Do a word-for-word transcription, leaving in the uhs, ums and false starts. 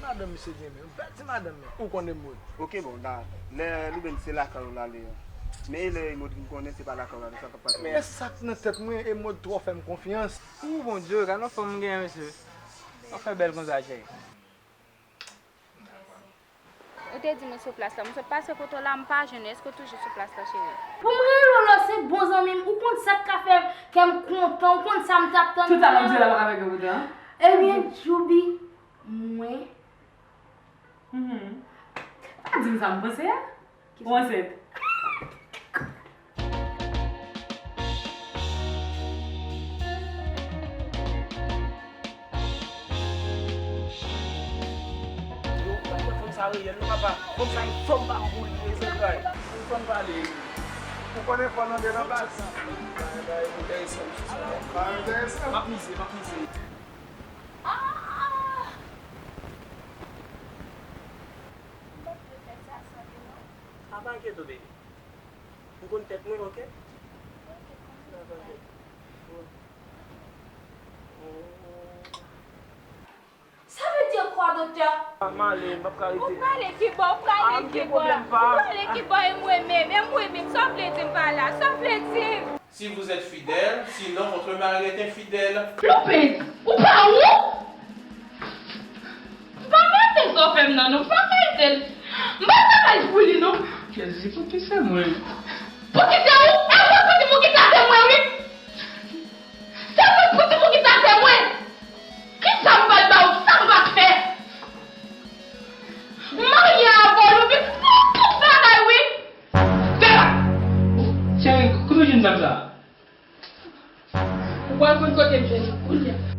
Madanm misye gen men, yon bèl ti madanm men, ou konn Emeraude. Ok, bon, la, lè Loubenn se lakay ou l ale a. Men e lè Emeraude vin konnen se pa lakay ou l ale, sa k ap pase? Men e sa k nan tèt mwen, Emeraude twò fè m konfyans. Ou Bondye, gad yon fanm m genyen, mesye. W ap fè bèl konsa, cheri. Ou te di mwen sou plas la. M sot pase kote w la, m pa jwenn ou. Èske w toujou sou plas la, cheri? Pou m rele w lò, se bon zanmi m. Ou konn sa k ka fè kè m kontan. Ou konn sa m t ap tann. Tout sa m ap di la pa ka fè kè w kontan, an? Ebyen, Djoubi, mwen. Mhm. Pa di m sa m panse a. Ou ansent? Yo, gade fanm sa reyèl, non, papa. Fanm sa, yon fanm pa m pou li, e zantray. Ou konn pale. Ou konnen fò nan de nan baz. Bagay enteresan, mesye, sa. Bagay enteresan. M ap mize, m ap mize. Ah! M p ap vle fè sa san li, non. A, pa enkyete w, baby. M konn tèt mwen, oke? Oke, konn tèt mwen. Sa vle di kwa, doktè? M ale, m p ap ka rete. Ou prale kibò, ou prale kibò? Ou prale kibò, e mwen menm, e mwen menm, sa w vle di m pa la? Sa w vle di m? Si vous êtes fidèle, sinon votre mari est infidèle. Lopez, ou pa wont? M pa merite sa w fè m nan, non, m pa merite l. M pa travay pou li, non. Jezi, poukisa mwen? Poukisa ou? E mwen, poukisa se mwen, wi. Se mwen, poukisa se mwen? Kisa m pral ba ou? Sa m pa t fè? M marye avè w, Lopez, m fè tout bagay, wi. Fè la! Cheri, kote w jwenn zam sa a? Ou pral konn kote m jwenn li kounye a.